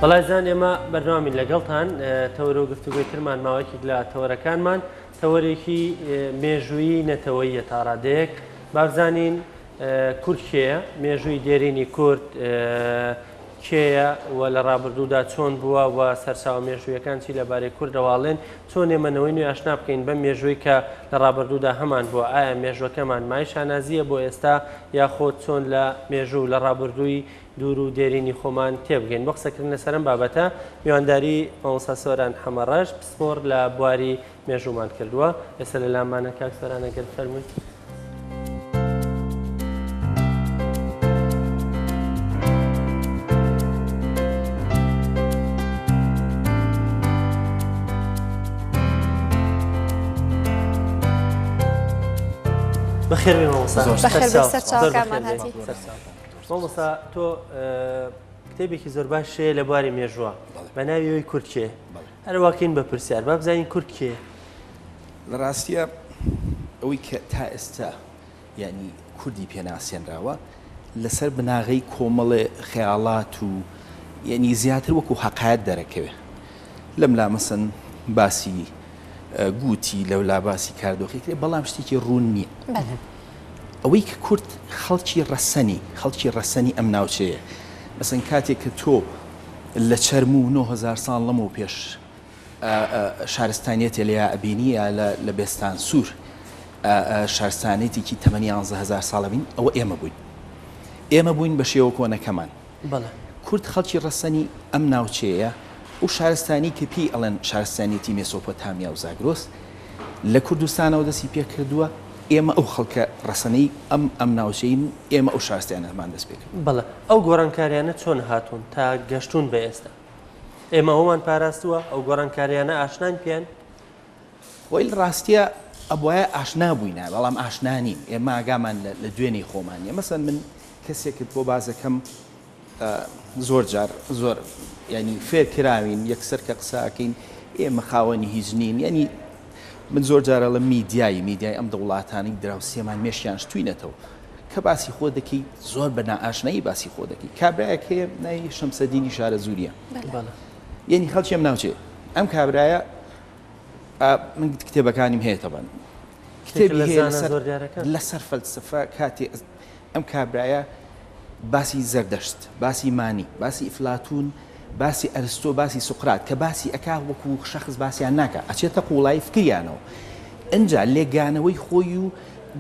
بەڵێزان ئێمە بەردەوامین لەگەڵتان تەوەرە و گفتوگۆی ترمان ماوەیەکێک لە تەوەرەکانمان تەوەرێکی مێژوویی نەتەوەییە تاڕادەیەک بابزانین کورد کێیە؟ مێژووی دێرینی کورد کێیە و لە ڕابردوودا چۆن بووە و سەرچاوە مێژوویەکان چی لەبارەی کوردەوە ئەڵێن؟ چۆن ئێمە نەوەی نوێ ئاشنا بکەین بەم مێژووی کە لە ڕابردوودا هەمان بووە؟ ئایا مێژووەکەمان مای شانازییە بۆ ئێستا یاخود چۆن لە مێژوو و لە ڕابردووی دوور و دێرینی خۆمان تێبگەین؟ بۆ قسەکردن لەسەر ئەم بابەتە میوانداری مامۆستا سۆران حەمەڕەش پسپۆڕ لە بواری مێژوومان کردووە ئێستا لە لامانە کاک سۆران ئەگەر فەرمووی. بەخێربێ مامۆستا مامۆستا تۆ کتێبێکی زۆر باش هەیە لە بواری مێژووە بە ناوی ئەوی کورد کێ هەرواکەین بە پرسیار با بزانین کورد کێ؟ لە ڕاستیە ئەوەی کە تا ئێستا یعنی کوردی پێناسێنراوە لەسەر بناغەی کۆمەڵێ خەیاڵات و یعنی زیاتر وەکو حەقایەت دەرەکەوێ لەم لا مەسەن باسی گوتی لەولا باسی کاردۆخی کرێ بەڵام شتێکی ڕوون نییە ئەوەی کە کورد خەڵکی ڕەسەنی خەڵکی ڕەسەنی ئەم ناوچەیە مەسەن کاتێک کە تۆ لە چەرموو 9000 ساڵ لەمەو پێش شارستانیەتێ لێیا ئەبینی یا لە بێستانسوور شارستانێتێکی تەمەنی 11000 ساڵە بین ئەوە ئێمە بووین ئێمە بووین بە شێوە کۆنەکەمان کورد خەڵکی ڕەسەنی ئەم ناوچەیە و شارستانی کە پێی ئەڵێن شارستانیەتی مێسۆپۆتامیا و زاگرۆس لە کوردستانەوە دەستی پێکردووە ئێمە ئەو خەڵکە ڕەسەنەی ئەم ئەم ناوچەین ئێمە ئەو شارستانەمان دەست پێکرد. بەڵێ ئەو گۆڕانکاریانە چۆن هاتوون تا گەشتوون بە ئێستا؟ ئێمە ئەومان پاراستووە؟ ئەو گۆڕانکاریانە ئاشناین پێیان؟ خۆی لە ڕاستیا ئەبوایە ئاشنا بووینە بەڵام ئاشنا نین ئێمە ئاگامان لە دوێنێی خۆمان نیە مەسەن من کەسێکت بۆ باس ئەکەم زۆر جار زۆر یعنی فێر کراوین یەکسەر کە قسە ئەکەین ئێمە خاوەنی هیچ نین یعنی من زۆر جار ئەڵێم میدیای میدیای ئەم دەوڵاتانەی دراوسێمان مێشکیان شتوینەتەوە کە باسی خۆ دەکەی زۆر بە نائاشنایی باسی خۆ دەکەی کابرایەک هەیە ناوی شەمسەدینی شارەزووریە یعنی خەڵکی ئەم ناوچەیە ئەم کابرایە من کتێبەکانیم هەیە تەبەن کتێبی هەیە لەسەر فەلسفە کاتێ ئەم کابرایە باسی زەردەشت، باسی مانی، باسی ئیفلاتوون، باسی ئەرستۆ، باسی سوقرات کە باسی ئەکا وەکوو شەخس باسیان ناکا، ئەچێتە قووڵایی فکریانەوە. ئنجا لێکگانەوەی خۆی و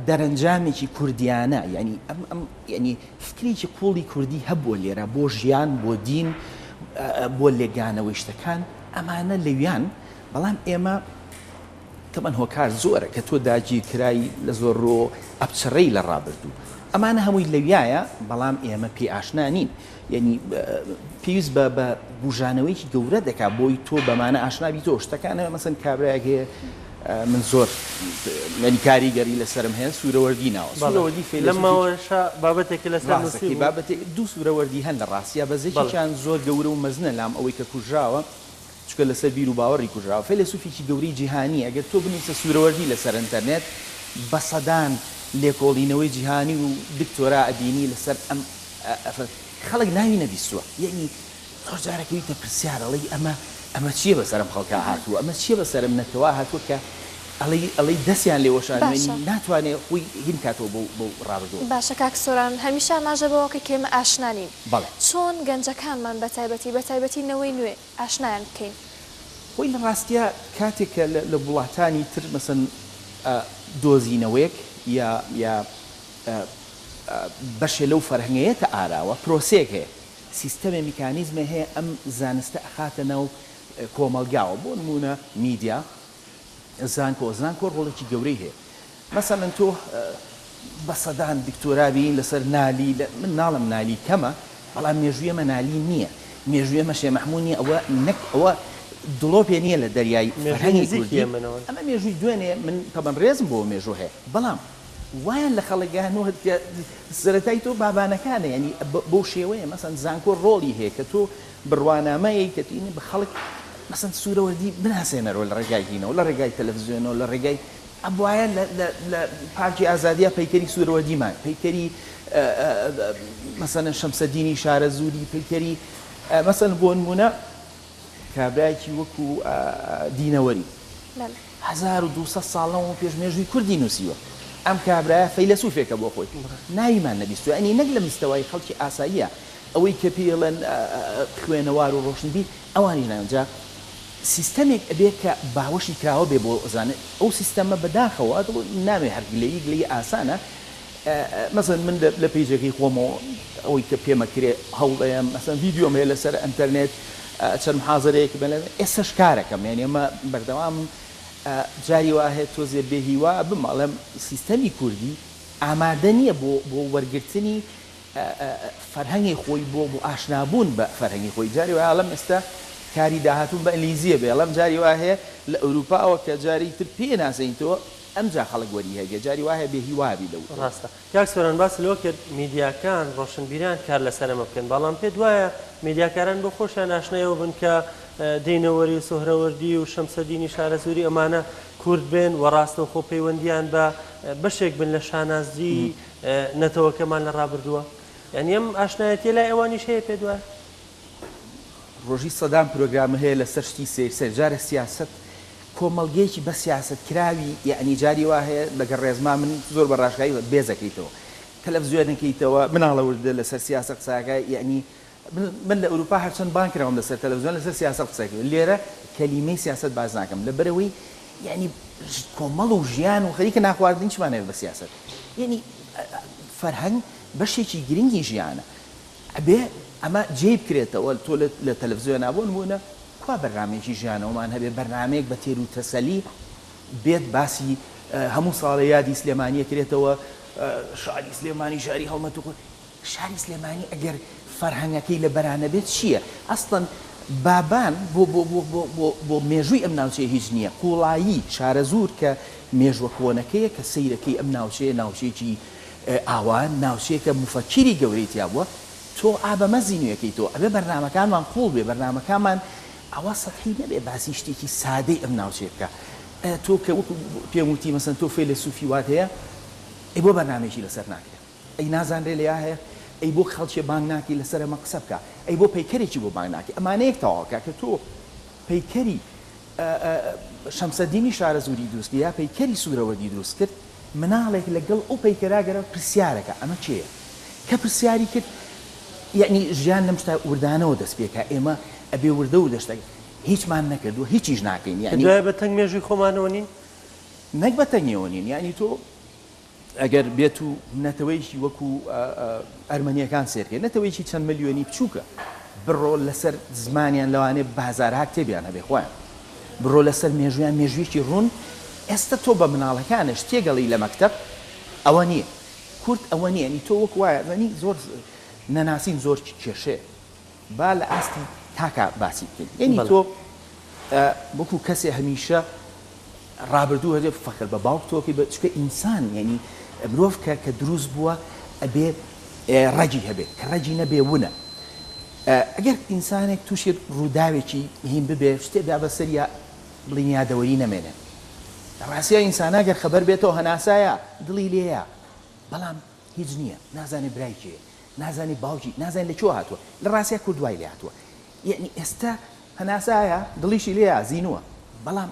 دەرەنجامێکی کوردیانە، یانی ئەم ئەم یانی فکرێکی قووڵی کوردی هەبووە لێرە بۆ ژیان، بۆ دین، بۆ لێکگانەوەی شتەکان، ئەمانە لەویان، بەڵام ئێمە تەبعەن هۆکار زۆرە کە تۆ داگیرکرای لە زۆر ڕۆ ئەپچڕێی لە ڕابردوو ئەمانە هەمووی لەویایە بەڵام ئێمە پێی ئاشنا نین یعنی پێویست بە بە بوژانەوەیکی گەورە دەکا بۆی تۆ بەمانە ئاشنا بیتەوە شتەکانە مەسەن کابرایەک هەیە من زۆر یعنی کاریگەری لەسەرم هەیە سوورەوەردی ناوە سوورەوەردی لەم ماوەشە بابەتێکی لەسەر نووسی بابەتێک دوو سوورەوەردی هەن لە ڕاستیا بەس یەکێکیان زۆر گەورە و مەزنە لام ئەوەی کە کوژراوە چونکە لەسەر بیر و باوەڕی کوژراوە. فەیلەسوفێکی گەورەی جیهانییە، ئەگەر تۆ بنووسە سورەوەردی لەسەر ئەنتەرنێت بە سەدان لێکۆڵینەوەی جیهانی و دکتۆرا ئەبینی لەسەر ئەم خەڵک ناوی نەبیستووە. یەعنی زۆر جار ئەکەویتە پرسیار ئەڵێی ئەمە ئەمە چییە بەسەر ئەم خەڵکە هاتووە؟ ئەمە چییە بەسەر ئەم نەتەوە هاتووە کە ئەڵێی ئەڵێی دەستیان لێ وەشاندووە باشە. ناتوانێ خۆی هین کاتەوە بەو بەو ڕابردووە. باشە کاک سۆران هەمیشە ئاماژە بەوە کەی کە ئێمە ئاشنا نین. بەڵێ. چۆن گەنجەکانمان بە تایبەتی بە تایبەتی نەوەی نوێ ئاشنایان بکەین؟ خۆی لە ڕاستیا کاتێک کە لە وڵاتانی تر مەسەن دۆزینەوەیەک یا یا بەشێ لەو فەرهەنگە یەتە ئاراوە پرۆسەیەک هەیە سیستەمێ میکانیزمێ هەیە ئەم زانستە ئەخاتە ناو کۆمەڵگاوە بۆ نموونە میدیا زانکۆ زانکۆ ڕۆڵێکی گەورەی هەیە مەسەلەن تۆ بە سەدان دکتۆرا بین لەسەر نالی من ناڵم نالی کەمە بەڵام مێژووی ئێمە نالی نییە مێژووی ئێمە شێ مەحموو نییە ئەوە نەک ئەوە دڵۆپێ نییە لە دەریای فەرهەنگی کوردی ئەمە مێژووی دوێنێ من تەبەن ڕێزم بۆ مێژوو هەیە بەڵام وایان لە خەڵک کە سەرەتای تۆ بابانەکانە ینی بەو شێوەیە مەسەن زانکۆ ڕۆڵی هەیە کە تۆ بڕوانامەیەی کە تینی بە خەڵک مەسەن سوورەوەردی بناسێنەرەوە لە ڕێگای هینەوە لە ڕێگای تەلەفزیۆنەوە لە ڕێگای ئەبوایە لە لە لە پارکی ئازادیا پەیکەری سوورەوەردیمان پەیکەری مەسەلەن شەمسەدینی شارەزووری پەیکەری. مەسەن بۆ نموونە کابرایەکی وەکو دینەوەری 1200 ساڵ لەمەوە پێش مێژووی کوردی نووسیوە. ئەم کابرایە فەیلەسوفێکە بۆ خۆی. ناویمان نەبیستووە. یانی نەک لە مستەوای خەڵکی ئاساییە، ئەوەی کە پێی ئەڵێن خوێنەوار و ڕۆشنبیر، ئەوانیش نایان. جا سیستەمێک ئەبێ کە باوەشی کراوە بێ بۆ زانست. ئەو سیستەمە بەداخەوە، نامەوێ هەر گلەیی، گلەیی ئاسانە، مەسەلەن من لە پەیجەکەی خۆمەوە ئەوەی کە پێمەکرێ هەوڵ ئەیەم مەسەلەن ڤیدیۆم هەیە لەسەر ئەنتەرنێت چەند محازەرەیەک بە ئێستاش کارەکەم یانی ئەمە بەردەوامم جاری وا هەیە تۆزێ بێ هیوا بم ئەڵێم سیستەمی کوردی ئامادە نییە بۆ بۆ وەرگرتنی فەرهەنگی خۆی بۆ بۆ ئاشنابوون بە فەرهەنگی خۆی جاری وایە ئەڵێم ئێستا کاری داهاتووم بە ئینگلیزیە بێ ئەڵێم جاری وا هەیە لە ئەوروپاوە کە جاری تر پێ ناسێنیتەوە ئەمجا خەڵک وەری هەگێ جاری وا هەیە بێ هیوا بی لەو. ڕاستە کاک سۆران باست لەوە کرد میدیاکان ڕۆشنبیران کار لەسەر ئەمە بکەن بەڵام پێت وایە میدیاکاران بۆ خۆشیان ئاشنای ئەوە بن کە دینەوەری و سوهرەوەردی و شەمسەدینی شارەزووری ئەمانە کورد بن و ڕاستەوخۆ پەیوەندیان بە بەشێک بن لە شانازی نەتەوەکەمان لە ڕابردووە یانی ئەم ئاشنایەتیە لای ئەوانیش هەیە پێت وایە؟ ڕۆژی سەدان پرۆگرامە هەیە لەسەر شتی سەیر سەیر جارێ سیاسەت کۆمەڵگەیەکی بە سیاسەت کراوی یەعنی جاری وا هەیە لەگەڵ ڕێزما من زۆر بە ڕاشکاوی بێزەکەیتەوە تەلەفزیۆنەکەیتەوە مناڵە وردە لەسەر سیاسەت قسەکە یەعنی من لە ئەوروپا هەرچەند بانگ کراوم لەسەر تەلەفزیۆن لەسەر سیاسەت قسە کرد لێرە کەلیمەی سیاسەت باس ناکەم لەبەرئەوەی یەعنی کۆمەڵ و ژیان و خەریکە ناخواردن چیمان هەیە بە سیاسەت یەعنی فەرهەنگ بەشێکی گرنگی ژیانە ئەبێ ئەمە جێی بکرێتەوە تۆ لە تەلەفزیۆنا بۆ نموونە کوا بەرنامەیەکی ژیانەوەمان هەبێ بەرنامەیەک بە تێر و تەسەلی بێت باسی هەموو ساڵێ یادی سلێمانی ئەکرێتەوە شاری سلێمانی شاری هەڵمەت و شاری سلێمانی ئەگەر فەرهەنگەکەی لە بەرا نەبێت چییە ئەسڵەن بابان بۆ بۆ بۆ بۆ بۆ بۆ مێژووی ئەم ناوچەیە هیچ نییە قوڵایی شارەزوور کە مێژوە کۆنەکەیە کە سەیرەکەی ئەم ناوچەیە ناوچەیەکی ئاوا ناوچەیەکە موفەکیری گەورەی تیا بووە تۆ ئا بەمە زینویەکەی تۆ ئەبێ بەرنامەکانمان قوڵ بێ بەرنامەکانمان ئاوا سەتحی نەبێ باسی شتێکی سادەی ئەم ناوچەیە بکا تۆ کە وەکو پێم وتی مەسەن تۆ فەیلەسوفی وات هەیە ئەی بۆ بەرنامەیەکی لەسەر ناکرێ ئەی نازانرێ لەیا هەیە ئەی بۆ خەڵکێ بانگ ناکەی لەسەر ئەمە قسە بکا ئەی بۆ پەیکەرێکی بۆ بانگ ناکەی ئەمانەیەک تەواو کە کە تۆ پەیکەری شەمسەدینی شارەزووری دروست کرد یا پەیکەری سوورەوەردی دروست کرد مناڵێک لە گەڵ ئەو پەیکەرا گەرا پرسیارەکا ئەمە کێیە؟ کە پرسیاری کرد یەعنی ژیان لەم شتە وردانەوە دەست پێکا ئێمە ئەبێ وردە وردە شتەک هیچمان نەکردووە هیچیش ناکەین یەعنی. دوایە بە تەنگ مێژووی خۆمانەوە نین؟ نەک بە تەنگیەوە نین یەعنی تۆ ئەگەر بێت و نەتەوەیەکی وەکو ئەرمەنیەکان سێرکەی نەتەوەیەکی چەند ملیۆنی بچووکە بڕۆ لەسەر زمانیان لەوانەیە بە هەزارەها کتێبیان هەبێ خۆیان بڕۆ لەسەر مێژوویان مێژوویەکی ڕوون ئێستا تۆ بە مناڵەکانت شتێک ئەڵێی لە مەکتەب ئەوە نییە کورد ئەوە نییە یانی تۆ وەک وایە زانی زۆر نەناسین زۆر کێشەیە با لە ئاستی تاکا باسی بکەین یانی تۆ وەکو کەسێ هەمیشە ڕابردوو هەبێ فەخر بە باوک تۆکەی بە چونکە ئینسان یانی مرۆڤ کە کە دروست بووە ئەبێ ڕەگی هەبێ کە ڕەگی نەبێ ونە ئەگەر ئینسانێک تووشی ڕووداوێکی هین ببێ شتێ بیا بەسەریا بڵین یادەوەری نەمێنێ لە ڕاستیا ئینسانا گەر خەبەر بێتەوە هەناسایە دڵی لێیە بەڵام هیچ نییە نازانێ برای کێیە نازانێ باوکی نازانێ لە کوێ هاتووە لە ڕاستیا کورد وای لێ هاتووە یەعنی ئێستا هەناسایە دڵیشی لێیە زینووە بەڵام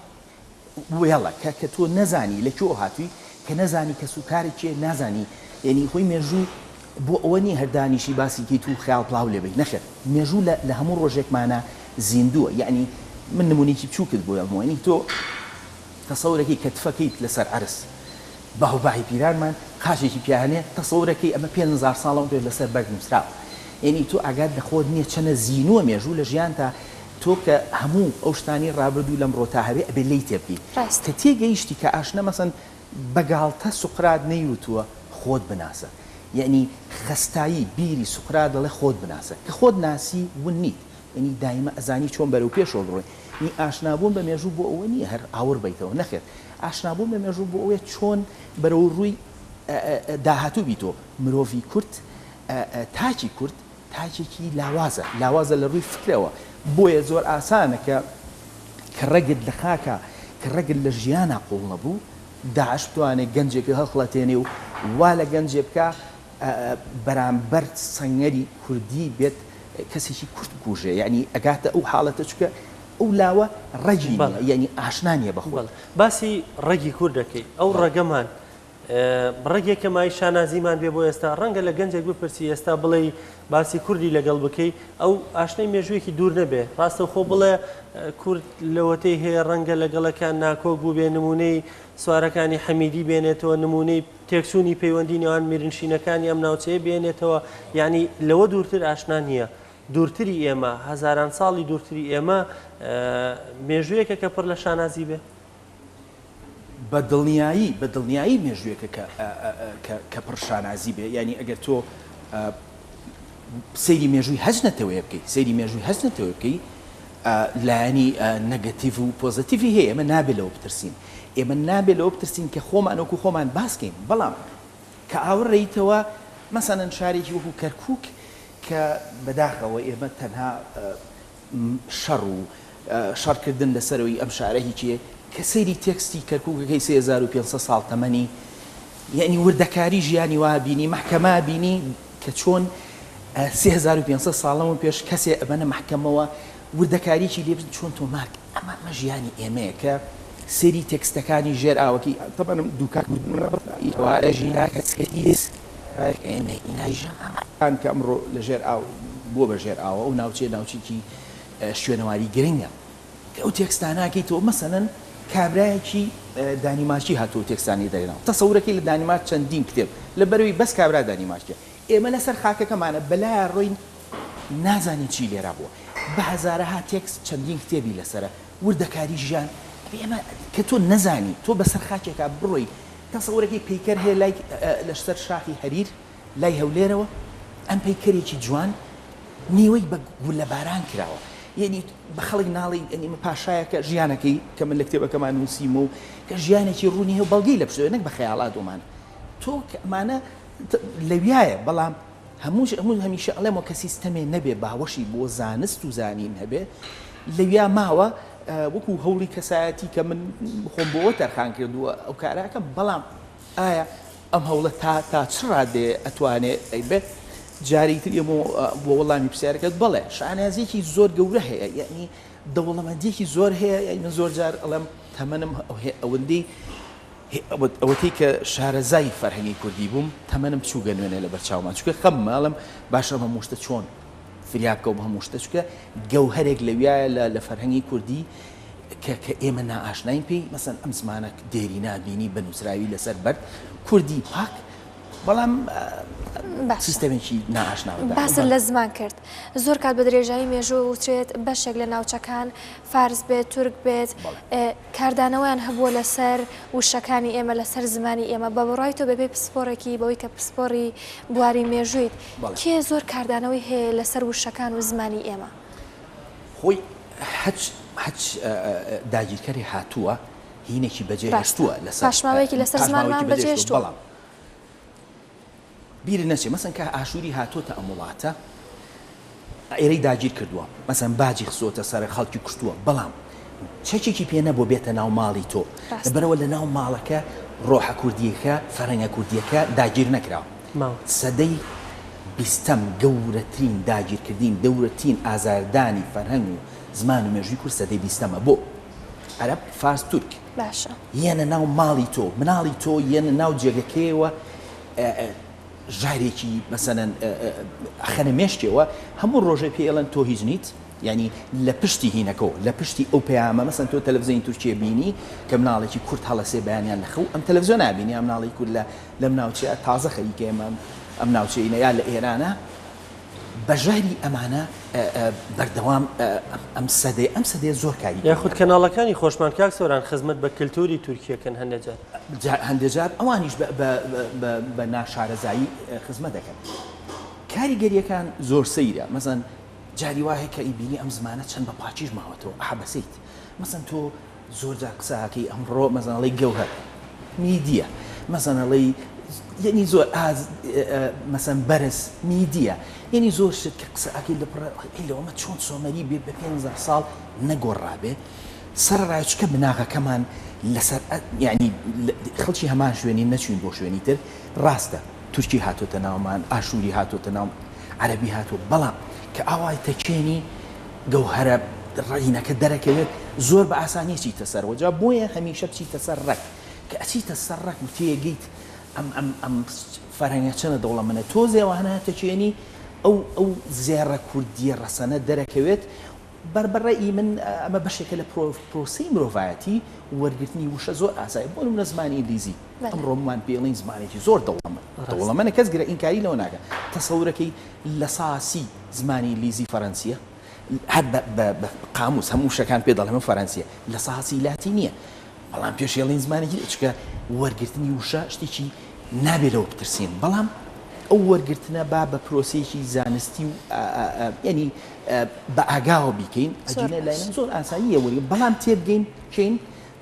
وێڵە کە کە تۆ نەزانی لە کوێوە هاتووی کە نەزانی کەس و کارت کێ نازانی یەعنی خۆی مێژوو بۆ ئەوە نییە هەر دانیشی باسی کەیت و خەیاڵ پڵاو لێ بەی نەخێر مێژوو لە لە هەموو ڕۆژێکمانا زیندووە یەعنی من نموونەیەکی بچووکت بۆ یەڵمەوە یەعنی تۆ تەسەورەکەی کە تفەکەیت لەسەر عەرز باو باپیرانمان قاچێکی پیا هەنێ تەسەورەکەی ئەمە 5000 ساڵ لەمەو پێش لەسەر بەرد نووسراوە یەعنی تۆ ئاگات لە خۆت نییە چەنە زینووە مێژوو لە ژیانتا تۆ کە هەموو ئەو شتانەی ڕابردوو لەمڕۆ تا هەبێ ئەبێ لێی تێبگەی ڕاستە. کە تێگەیشتی کە ئاشنا مەسەن بە گاڵتە سوقرات نەیوتووە خۆت بناسە یەعنی خەستایی بیری سوقرات دەڵێ خۆت بناسە کە خۆت ناسی ون نیت یەعنی دایمە ئەزانی چۆن بەرەو پێشەوە بڕۆی نی ئاشنابوون بە مێژوو بۆ ئەوە نییە هەر ئاوڕ بەیتەوە نەخێر ئاشنابوون بە مێژوو بۆ ئەوەیە چۆن بەرەو ڕووی داهاتوو بیتەوە مرۆڤی کورد تاکی کورد تاکێکی لاوازە، لاوازە لە ڕووی فکرەوە، بۆیە زۆر ئاسانە کە کە ڕەگت لە خاکا، کە ڕەگت لە ژیانا قووڵ نەبوو، داعش بتوانێ گەنجێک هەڵخڵەتێنێ و وا لە گەنجێ بکا بەرامبەر سەنگەری کوردی بێت. کەسێکی کورد بکوژێ یانی ئەگاتە ئەو حاڵەتە چونکە ئەو لاوە ڕەگی نیە یانی ئاشنا نیە بە خۆی. باسی ڕەگی کورد دەکەی ئەو ڕەگەمان ڕەگێک کە مایەی شانازیمان بێ بۆ ئێستا ڕەنگە لە گەنجێک بپرسی ئێستا بڵێی باسی کوردی لەگەڵ بکەی ئەو ئاشنای مێژوویەکی دوور نەبێ ڕاستەوخۆ بڵێ کورد لەوەتەی هەیە ڕەنگە لەگەڵەکان ناکۆک بووبێ نمونەی سوارەکانی حەمیدی بێنێتەوە نمونەی تێکچوونی پەیوەندی نێوان میرنشینەکانی ئەم ناوچەیە بێنێتەوە یعنی لەوە دوورتر ئاشنا نییە دوورتری ئێمە هەزاران ساڵی دوورتری ئێمە مێژوویەکە کە پڕ لە شانازی بێ. بە دڵنیایی بە دڵنیایی مێژوویەکە کە کە کە پڕ شانازی بێ یانی ئەگەر تۆ سەیری مێژووی هەچ نەتەوەیە بکەی سەیری مێژووی هەچ نەتەوەیە بکەی لایەنی نەگەتیڤ و پۆزەتیڤی هەیە ئێمە نابێت لەوە بترسین ئێمە نابێت لەوە بترسین کە خۆمان وەکو خۆمان باسکەین بەڵام کە ئاوڕ ڕێیتەوە مەسەلەن شارێکی وەکو کەرکووک کە بەداخەوە ئێمە تەنها شەڕ و شەڕکردن لەسەرەوەی ئەم شارە هیچیە کە سەیری تێکستی کەرکوکەکەی 3500 ساڵ تەمەنی یعنی وردەکاری ژیانی وا بینی مەحکەمە بینی کە چۆن 3500 ساڵەوە پێش کەسێ ئەبەنە مەحکەمەوە وردەکاریی لێ بن چۆن تۆمار ئەمە ئەمە ژیانی ئێمەیە کە سەیری تێکستەکانی ژێر ئاوەکەی تەبەنم دووکان کە ئەمڕۆ لە ژێر ئاو بووە بە ژێر ئاوە ئەو ناوچەیە ناوچێکی شوێنەواری گرنگە کە ئەو تێکستانە ئەکەیتەوە مەسەلەن کابرایەکی دانیمارکی هاتووە تێکستانی دەرێناوە تەسەورەکەی لە دانیمارک چەندین کتێب لە بەرەوەی بەس کابرا دانیمارکیە ئێمە لەسەر خاکەکەمانە بەلایا ڕۆین نازانین چی لێرا بووە بە هەزارەها تێکست چەندین کتێبی لەسەرە وردەکاری ژیان ئەبێ ئێمە کە تۆ نەزانی تۆ بەسەر خاکێکا بڕۆی تەسەورەکەی پەیکەر هەیە لای لەسەر شاخی هەریر لای هەولێرەوە ئەم پەیکەرێکی جوان نیوەی بە گوللەباران کراوە یەنی بە خەڵک ناڵێی یەنی ئەمە پاشایەکە ژیانەکەی کە من لە کتێبەکەمان نووسیمە و کە ژیانێکی ڕوونی هەیە و بەڵگەی لە پشتەوە نەک بە خەیاڵات ئەمانە تۆ کە ئەمانە لەویایە بەڵام هەموو هەموو هەمیشە ئەڵێمەوە کە سیستەمێ نەبێ باوەشی بۆ زانست و زانین هەبێ لەویا ماوە وەکو هەوڵی کەسایەتی کە من خۆم بۆوە تەرخان کردووە ئەو کارەکەم بەڵام ئایا ئەم هەوڵە تا تا چ ڕادەیە ئەتوانێ بێت؟ جارێکی تر ئێمە بۆ وەڵامی پرسیارەکەت بەڵێ شانازیەکی زۆر گەورە هەیە یعنی دەوڵەمەندیەکی زۆر هەیە یعنی من زۆر جار ئەڵێم تەمەنم ئەوەندەی ئەوەتەی کە شارەزای فەرهەنگی کوردی بووم تەمەنم بچووگە نوێنێ لەبەر چاومان چونکە خەممە ئەڵێم باشە ئەم هەموو شتە چۆن فریا بکەوم هەموو شتە چونکە گەوهەرێک لەویایە لە لە فەرهەنگی کوردی کە کە ئێمە نائاشناین پێی مەسەن ئەم زمانە دێرینە بینی بە نووسراوی لەسەر بەرد کوردی پاک بەڵام باشە سیستەمێکی نائاشنا بە باست بەڵێ. لە زمان کرد زۆر کات بە درێژایی مێژوو وترێت بەشێک لە ناوچەکان فارس بێت تورک بێت بەڵێ. کاردانەوەیان هەبووە لەسەر وشەکانی ئێمە لەسەر زمانی ئێمە بە بڕوای تۆ بەپێی پسپۆڕێکی بەوەی کە پسپۆڕی بواری مێژوویت بەڵێ. کێ زۆر کاردانەوەی هەیە لەسەر وشەکان و زمانی ئێمە؟ خۆی هەچ هەچ داگیرکەرێ هاتووە هینێکی بەجێ ڕاستە هێشتووە لەسەر پاشماوەیەکی لەسەر پاشماوەیەکی زمانمان بەجێ هێشتووە بەجێ هێشتووە. بەڵام بیرت نەچێ مەسەن کە ئاشووری هاتۆتە ئەم وڵاتە ئێرەی داگیر کردووە مەسەن باجی خستۆتە سەر خەڵکی کوشتووە بەڵام چەکێکی پێ نەبووە بێتە ناو ماڵی تۆ ڕاستە. لەبەرئەوە لە ناو ماڵەکە ڕۆحە کوردییەکە فەرهەنگە کوردییەکە داگیر نەکراوە ماوە. سەدەی بیستەم گەورەترین داگیرکردین گەورەترین ئازاردانی فەرهەنگ و زمان و مێژووی کورد سەدەی بیستەمە بۆ عەرەب فارس تورک باشە. یەنە ناو ماڵی تۆ مناڵی تۆ یەنە ناو جێگەکەیەوە ژارێکی مەسەلەن ئەخەنە مێشکیەوە هەموو ڕۆژێ پێی ئەڵێن تۆ هیچ نیت یعنی لە پشتی هینەکەوە لە پشتی ئەو پەیامە مەسەن تۆ تەلەڤزیۆنی تورکیە بینی کە مناڵێکی کورد هەڵەسێ بەیانیان لە خەو ئەم تەلەڤزیۆن نابینی ئەم مناڵی کورد لە لەم ناوچەیە تازە خەریکە ئێمە ئەم ناوچەینە یا لە ئێرانە بە ژەهری ئەمانە بەردەوام ئەم سەدەیە ئەم سەدەیە زۆر کاریگەری یاخود کەناڵەکانی خۆشمان کاک سۆران خزمەت بە کلتوری تورکیەکەن هەندێ جار. هەندێ جار ئەوانیش بە ناشارەزایی خزمەت دەکەن. کاریگەریەکان زۆر سەیرە مەسەن جاری وا هەیە کە ئەیبینی ئەم زمانە چەند بە پاکیش ماوەتەوە ئەحەبەسیت مەسەن تۆ زۆر جار قسە ئەکەی ئەمڕۆ مەسەن ئەڵێی گەوهەر میدیە مەسەن ئەڵێی یەنی زۆر ئاز مەسەن بەرز میدیە یەنی زۆر شت کە قسە ئەکەی لە پڕ ئەی لەوەمە چۆن سۆمەری بێ بە 5000 ساڵ نەگۆڕابێ سەرەڕای چکە بناغەکەمان لەسەر یعنی خەڵکی هەمان شوێنی نەچوین بۆ شوێنی تر ڕاستە تورکی هاتۆتە ناومان ئاشووری هاتۆتە ناو عەرەبی هاتووە بەڵام. کە ئاوای تەکێنی گەوهەرە ڕەنگینەکە دەرەکەوێت زۆر بە ئاسانی ئەچیتە سەرەوە جا بۆیە هەمیشە بچیتە سەر ڕەگ کە ئەچیتە سەر ڕەگ و تێگەیت ئەم ئەم ئەم فەرهەنگە چەنە دەوڵەمەنە تۆزێ ئەوانە تەکێنی ئەو ئەو زێڕە کوردییە ڕەسەنە دەرەکەوێت بەر بە ڕەئی من ئەمە بەشێکە لە پرۆسەی مرۆڤایەتی وەرگرتنی وشە زۆر ئاسایە بۆ نمونە زمانی ئینگلیزی ئەمڕۆمان پێڵین زمانێکی زۆر دەوڵەمەند دەوڵەمەنە کەس گرە ئینکاری لەوە ناکە تەسەورەکەی لە ساسی زمانی ئینگلیزی فەرەنسیە هەر بە قاموس هەموو وشەکان پێ دەڵێم فەرەنسیە لە ساسی لاتینیە بەڵام پێشێڵین زمانێکی چکە وەرگرتنی وشە شتێکی نابێ لەوە بترسین بەڵام ئەو وەرگرتنە با بە پرۆسەیەکی زانستی و یعنی بە ئاگاوە بیکەین ئەگینە لای من زۆر ئاساییە وەری بەڵام تێبگەین کێین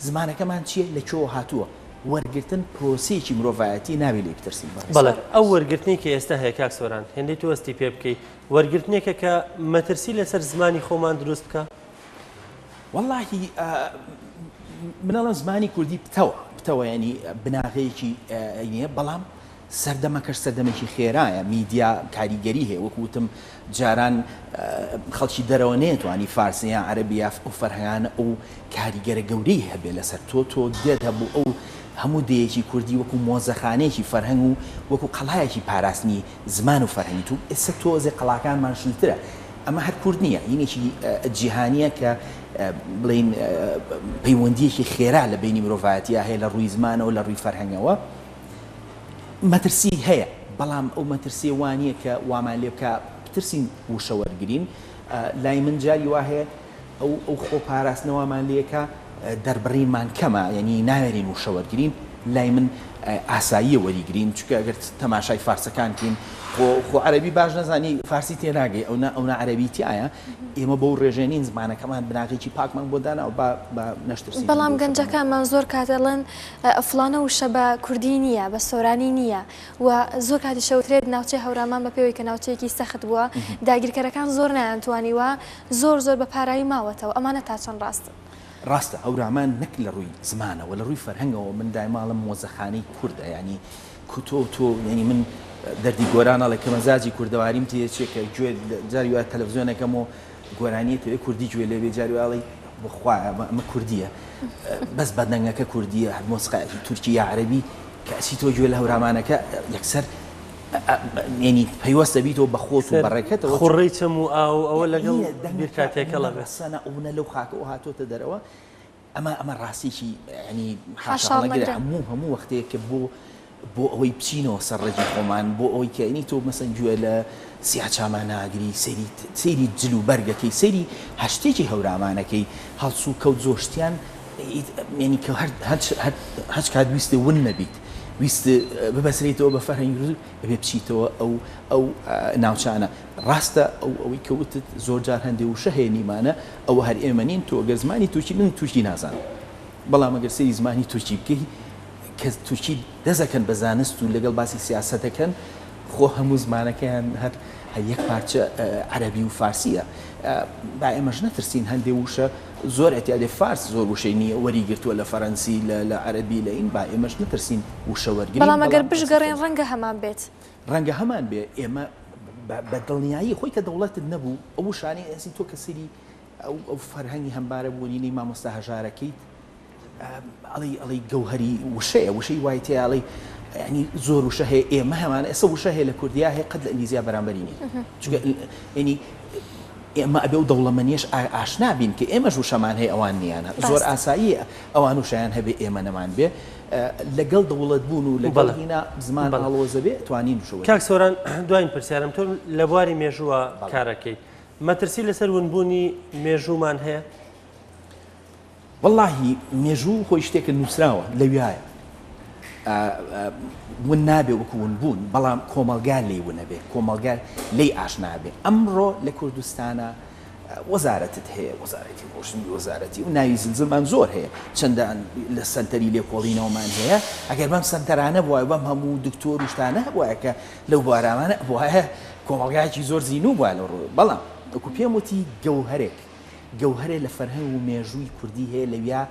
زمانەکەمان چییە لە کوێوە هاتووە وەرگرتن پرۆسەیەکی مرۆڤایەتی نابێ لێی بترسین بەڕێز. بەڵێ ئەو وەرگرتنەی کە ئێستا هەیە کاک سۆران هێندەی تۆ هەستی پێ بکەی وەرگرتنێکە کە مەترسی لەسەر زمانی خۆمان دروست بکا؟ وەڵاهی من ئەڵێم زمانی کوردی پتەوە پتەوە یانی بناغەیەکی نییە بەڵام سەردەمەکەش سەردەمێکی خێرایە، میدیا کاریگەری هەیە، وەکو وتم جاران خەڵکی دەرەوە نەیەتوانی فارسی یان عەرەبی یا ئەو فەرهەنگانە ئەو کاریگەرە گەورەی هەبێ لەسەر تۆ، تۆ دێت هەبوو ئەو هەموو دێیەکی کوردی وەکو مۆزەخانەیەکی فەرهەنگ و وەکو قەڵایەکی پاراستنی زمان و فەرهەنگی تۆ، ئێستا تۆزێ قەڵاکانمان شلترە، ئەمە هەر کورد نییە، هینێکی جیهانییە کە بڵێین پەیوەندییەکی خێرا لە بەینی مرۆڤایەتییا هەیە لە ڕووی زمانەوە لە ڕووی فەرهەنگەوە. مەترسی هەیە، بەڵام ئەو مەترسییە وا نییە کە وامان لێ بکا بترسین وشە وەرگرین. لای من جاری وا هەیە ئەو ئەو خۆپاراستنە وامان لێ کا دەربڕینمان کەمە، یانی ناوێرین وشە وەرگرین. لای من ئاساییە وەریگرین، چونکە ئەگەر تەماشای فارسەکان کەین خۆ خۆ عەرەبی باش نەزانی فارسی تێناگەی، ئەونە ئەونە عەرەبی تیایە. ئێمە بەو ڕێژەیە نین، زمانەکەمان بناغەیەکی پاکمان بۆ داناوە، با با نەشترسین بەڵام لە وشەکانمان. گەنجەکانمان زۆر کات ئەڵێن فڵانە وشە بە کوردی نییە، بە سۆرانی نییە و زۆر کاتیش ئەوترێت ناوچەی هەورامان بە پێوەی کە ناوچەیەکی سەخت بووە، داگیرکەرەکان زۆر نەیانتوانیوە، زۆر زۆر بە پارایی ماوەتەوە، ئەمانە تا چەند ڕاستن؟ ڕاستە هەورامان نەک لە ڕووی زمانەوە، لە ڕووی فەرهەنگەوە من دایمە ئەڵێم مۆزەخانەی کوردە، یانی تۆ تۆ یانی من دەردی گۆران ئەڵێ کە مەزاجی کوردەواریم تێچێ کە گوێ جاری وایە تەلەفزیۆنەکەم و گۆرانییە تەوێ کوردی گوێ لێ بێ جاری وایە ئەڵێی بەخوایە ئەمە کوردییە بەس بە دەنگەکە کوردییە هەر مۆسیقایەکی تورکی یا عەرەبی کە ئەچی تۆ گوێ لە هەورامانەکە یەکسەر یعنی پەیوەست دەبیتەوە بە خۆت و بەڕێکەتەوە خوڕەی چەم و ئاو ئەوە لەگەڵ بیرتا تێکەڵە بێ سەنە ئەونە لەو خاکەوە هاتۆتە دەرەوە ئەمە ئەمە ڕاستیەکی یعنی حاشاهەڵنەگرە هەموو هەموو وەختەیە کە بۆ بۆ ئەوەی بچینەوە سەر ڕێگی خۆمان بۆ ئەوەی کە ینی تۆ مەسەن گوێ لە سیاچامان ناگری سەیری سەیری جل و بەرگەکەی سەیری هەر شتێکی هەورامانەکەی هەڵسو کەوت زۆر شتیان یعنی کە هەر هەچ کات ویست ون نەبیت ویست ببەسرێتەوە بە فەرهەنگی ئەبێ بچیتەوە ئەو ئەو ناوچانە ڕاستە ئەو ئەوەی کە وتت زۆر جار هەندێ وشە هەیە نیمانە ئەوە هەر ئێمە نین تۆ گەر زمانی تورکی من تورکی نازانم بەڵام ئەگەر سەیری زمانی تورکی بکەی کە تورکی دەزەکەن بە زانست و لەگەڵ باسی سیاسەتەکەن خۆ هەموو زمانەکەیان هەر هەر یەک پارچە عەرەبی و فارسیە با ئێمەش نەترسین هەندێ وشە زۆر ئەتیادێ فارس زۆر وشەی نییە وەری گرتووە لە فەرەنسی لە لە عەرەبی لە ئین با ئێمەش نەترسین وشە وەرگرین بەڵام ئەگەر بشگەڕێن ڕەنگە هەمان بێت. ڕەنگە هەمان بێ ئێمە بە دڵنیایی خۆی کە دەوڵەتت نەبوو ئەو وشانەی ئەسی تۆ کە سەیری ئەو ئەو فەرهەنگی هەمبارە بوونینەی مامۆستا هەژارەکەیت ئەڵێی ئەڵێی گەوهەری وشەیە وشەی وای تیا ئەڵێی یعنی زۆر وشە هەیە ئێمە هەمانە ئێستا وشە هەیە لە کوردیا هەیە قەت لە ئینگلیزیا بەرامبەری نییە چونکە یعنی ئێمە ئەبێ و دەوڵەمەنیش ئاشنا بین کە ئێمەش وشەمان هەیە ئەوان نییانە زۆر ئاساییە ئەوان وشیان هەبێ ئێمە نەمان بێ لەگەڵ دەوڵەت بوون و لەگەڵ هینا زمان ئاڵۆزە بێ توانین وشە کاک سۆران دواین پرسیارم تۆ لە بواری مێژووە کارەکەی مەترسی لەسەر ونبوونی مێژوومان هەیە؟ وەڵاهی مێژوو خۆی شتێکە نووسراوە لەویایە ون نابێ وەکو ون بوون بەڵام کۆمەڵگا لێی ونەبێ کۆمەڵگا لێی ئاشنا بێ ئەمڕۆ لە کوردستانە وەزارەتت هەیە وەزارەتی ڕۆشنبی وەزارەتی و ناوی زلزلمان زۆر هەیە چەندان لە سەنتەری لێکۆڵینەوەمان هەیە ئەگەر بەم سەنتەرانە بوایە بەم هەموو دکتۆر و شتانە هەبوایە کە لەو بوارامانە بوایە کۆمەڵگایەکی زۆر زینوو بوایە لەو ڕوو بەڵام وەکو پێم وتی گەوهەرێک گەوهەرێ لە فەرهەنگ و مێژووی کوردی هەیە لەویا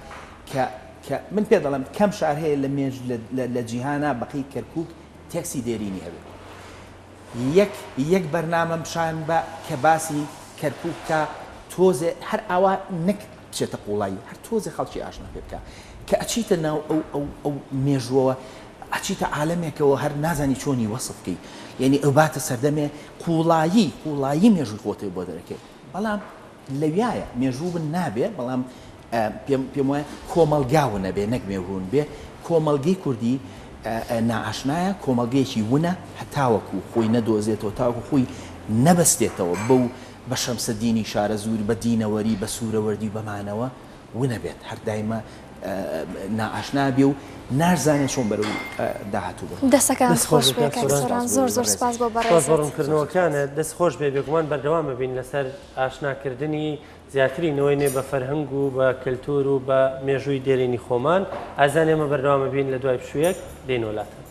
کە کە من پێ دەڵێم کەم شار هەیە لە مێژ لە جیهانا بەقەی کەرکووک تێکسی دێرینی هەبێ. یەک یەک بەرنامەم پیشان بە کە باسی کەرکوک بکا تۆزێ هەر ئاوا نەک بچێتە قوڵایی هەر تۆزێ خەڵکی ئاشنا پێ بکا کە ئەچیتە ناو ئەو ئەو ئەو مێژووەوە ئەچیتە عالەمێکەوە هەر نازانی چۆنی وەسف کەی یعنی ئەوباتە سەردەمێ قوڵایی قوڵایی مێژووی خۆتێ بۆ دەرەکێ بەڵام لەویایە مێژوو ون نابێ بەڵام پێم پێم وایە کۆمەڵگا ونەبێ نەک مێژوو ون بێ کۆمەڵگەی کوردی نائاشنایە کۆمەڵگەیەکی ونە هەتاوەکو خۆی نەدۆزێتەوە تاوەکو خۆی نەبەستێتەوە بەو بە شەمسەدینی شارەزوور بە دینەوەری بە سوورەوەردی و بەمانەوە ونەبێت هەر دایمە نائاشنا بێ و ناشزانێ چۆن بەرەو داهاتوو بڕوات. دەستەکانت دەست خۆش خۆش بێ بێ کاک کاک سۆران. سۆران زۆر زۆر سپاس بۆ سپاس بۆ بەڕێزت. ڕوونکردنەوەکانت. دەست خۆش بێ بێگومان بەردەوام ئەبین لەسەر ئاشناکردنی زیاتری نەوەی نوێ بە فەرهەنگ و بە کەلتور و بە مێژووی دێرینی خۆمان. ئازیزان ئێمە بەردەوام ئەبین لە دوای پشوویەک دێینەوە لاتان.